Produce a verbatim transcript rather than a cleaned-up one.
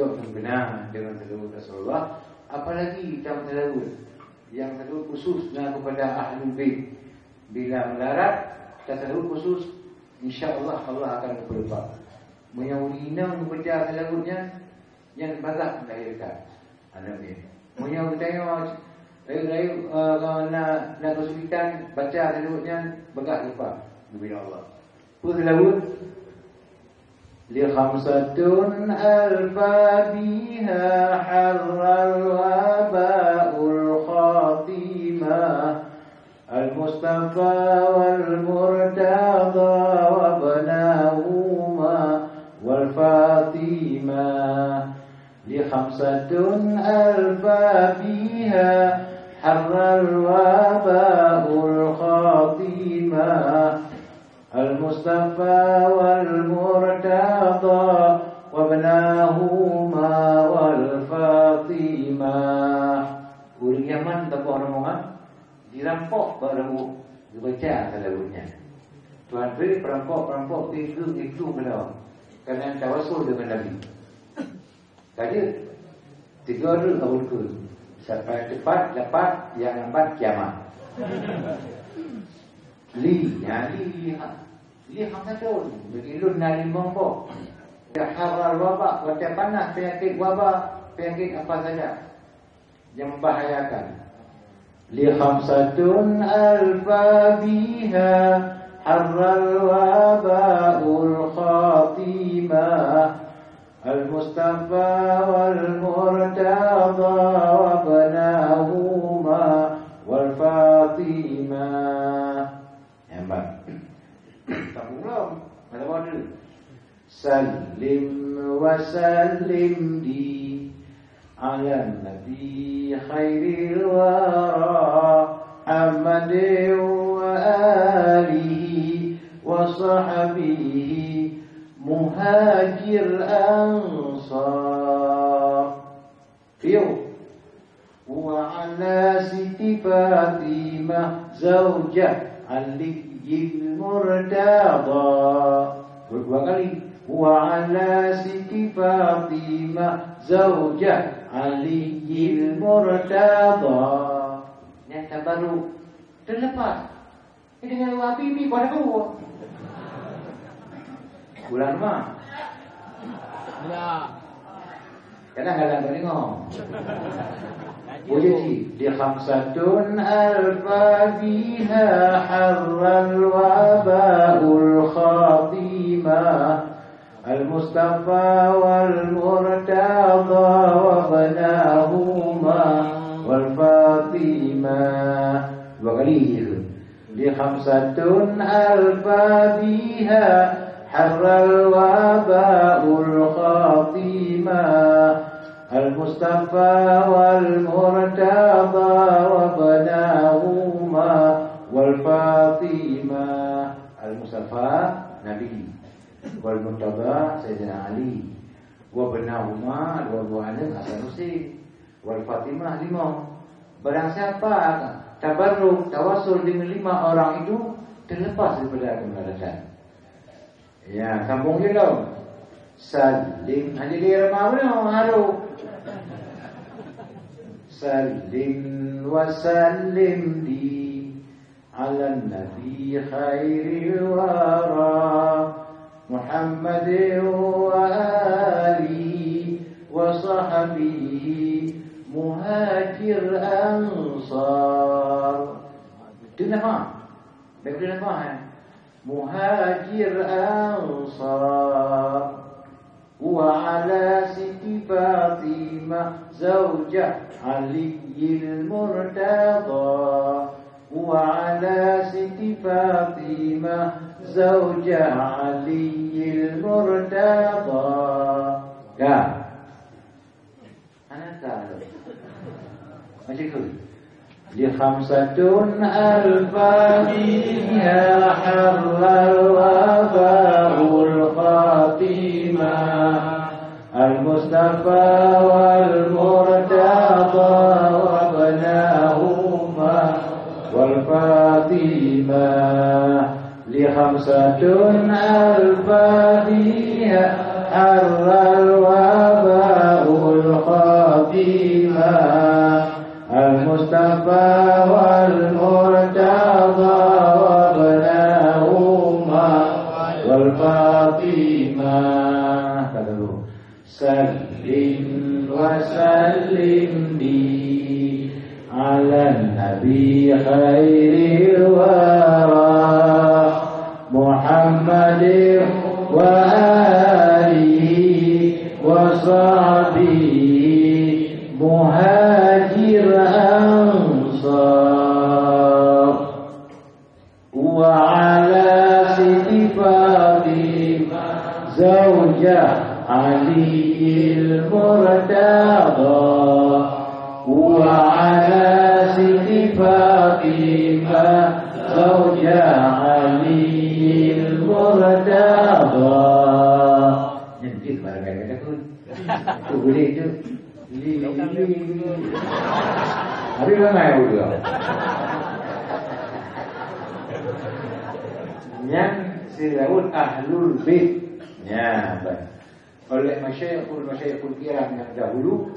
Beuna deungon salawat Rasulullah, apalagi tasalawat nyang salawat khusus na kepada Ahlul Bait. Bila melarat, tasalawat khusus, insya Allah, Allah akan geupeuleumpah. Meunyoe ureueng inong geubaca salawat nyan, nyan bagaih melahirkan aneuk nyan. Meunyoe geutanyoe rayeuk-rayeuk, eh, na, na keusulitan baca salawat nyan, bagaih leupah geubri Allah. Peue salawat? لخمسة ألفى بها حر الوباء الخاتمة، المصطفى والمرتضى وابناهما والفاطمة. لخمسة ألفى بها حر الوباء الخاتمة، المصطفى والمرتضى وابناهما والفاطمة. Ureueng Yaman saboh rombongan jirampok bak Rabu geubaca salawat nyan. Tuhan bri perampok-perampok pih geuh itu keunoe, keunan tawasul deungon Nabi. Ka jeuet, tiga reuek Abu Bakar. Sampai teupat dapat nyang lambat kiamat. Li, nyan li, li ha. Li ha satu. Bagi lôn na limong boh. Haral wabak, watèe panas, penyakit wabak, penyakit apa saja yang membahayakan. لخمسة ألفى بها حر الوباء الخاتمة، المصطفى والمرتضى وابناهما والفاطمة. Hebat. Sambung lom. Malam mana? سلم وسلم دي على النبي خير الورى محمد وآله وصحبه مهاجر أنصار. Piôh. وعلى ست فاطمة زوجة علي المرتضى. Dua kali. وعلى ست فاطمة زوجة علي المرتضى. Nyang tabaruk teulepas. Ini dengan Wabi ni pada gua. Bulan mah. Ya. Kadang-kadang tak dengar. Boleh cik. لخمسة ألفى بها حر الوباء الخاتمة، المصطفى والمرتضى وابناهما والفاطمة. Dua kali. لخمسة ألفى بها حر الوباء الخاتمة، المصطفى والمرتضى وابناهما والفاطمة. Al-Mustafa, Nabi. Wal Murtadha, Saidina Ali. Wa banahuma, dua buah aneuk Hasan Husein. Wal Fatimah, lima. Barang siapa tabarruk, tawasul dengan lima orang itu, terlepas daripada kemelaratan. Ya, sambung je dong. Salim, hanya dia ramah mana, haru. Salim wa salim di على النبي خير الورى محمد وآله وصحبه مهاجر أنصار. Itu nama. Baik, itu nama, eh. مهاجر أنصار. وعلى ست فاطمة زوجة علي المرتضى. وعلى ست فاطمة زوجة علي المرتضى. Dah. Anak tahu. Macam tu. لخمسة ألفى بها حر الوباء الخاتمة، المصطفى والمرتضى وابناهما والفاطمة. لخمسة ألفى بها حر الوباء Sallim wa sallim bi ala nabi khairil wara Muhammadin wa alihi wa sahbihi muhajir ansar. Wa ala Siti Fatimah zaujah Aliyil Murtada. Wa ala Siti Fatimah zaujah Aliyil Murtada. Nyan jeuet barang kata-kata. Tu boleh tu. Habis bangai ureueng. Nyan seulaut Ahlul Bait. Nya, ban. Oleh masyaikhul-masyaikhul kiram nyang dahulu,